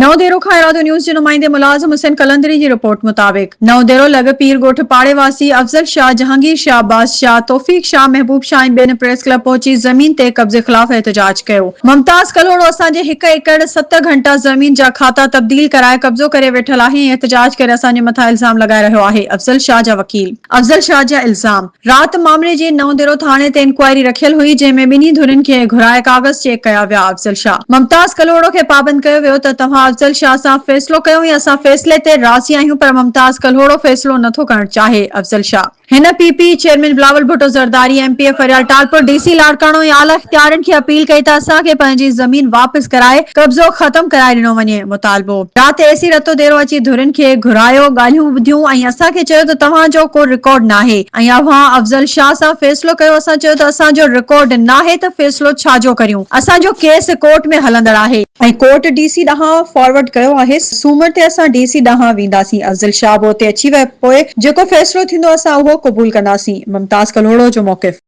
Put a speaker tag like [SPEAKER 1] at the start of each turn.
[SPEAKER 1] نئون ديرو کان ارادو نيوز جي نمائندي ملازم حسين قلندري جي رپورٽ مطابق نئون ديرو لڳ پير ڳوٺ پاڙي واسي افضل شاهه، جهانگير شاهه، عباس شاهه، توفيق شاهه، محبوب شاهه ۽ ٻين پريس ڪلب پهچي زمين تي قبضي خلاف احتجاج ڪيو. ممتاز ڪلهوڙو اسان جي هڪ ايڪڙ ست گهنٽا زمين جا کاتا تبديل ڪرائي قبضو ڪري ويٺل آهي ۽ احتجاج ڪري اسان جي مٿان الزام لڳائي رهيو آهي، افضل شاهه جا وڪيل. افضل شاهه جا الزام. رات مامري جي نئون ديرو ٿاڻي تي انڪوائري رکيل هئي جنهن ۾ ٻنهي ڌرين کي گهرائي ڪاغذ چيڪ ڪيا ويا افضل شاهه ممتاز ڪلهوڙو کي پابند ڪيو ويو ته توهان افضل شاهه سان فيصلو ڪيو ۽ اسان فيصلي تي راضي آهيون پر ممتاز ڪلهوڙو فيصلو نٿو ڪرڻ چاهي افضل شاهه هن P P chairman Bilawal Bhutto Zardari M P A Faryal Talpur D C Larkana ۽ اعليٰ اختيارين کي اپيل ڪئي ته اسان کي پنهنجي زمين واپس ڪرائي قبضو ختم ڪرائي ڏنو وڃي مطالبو رات اي سي رتو ديرو اچي ڌرين کي گهرايو، ڳالهيون ٻڌيون ۽ اسان کي چيو ته توهان جو ڪو رڪارڊ ناهي ۽ اوهان افضل شاهه سان فيصلو ڪيو اسان چيو ته اسان جو رڪارڊ ناهي ته فيصلو ڇا جو ڪريون اسان جو ڪيس ڪورٽ ۾ هلندڙ آهي ۽ ڪورٽ ڊي سي ڏانهن فارورڊ ڪيو آهي سومر تي اسان ڊي سي ڏانهن وينداسين افضل شاهه به اتي اچي ويو پوء جيڪو فيصلو ٿيندو اسان اهو قبول ڪنداسين ممتاز ڪلهوڙو جو موقف.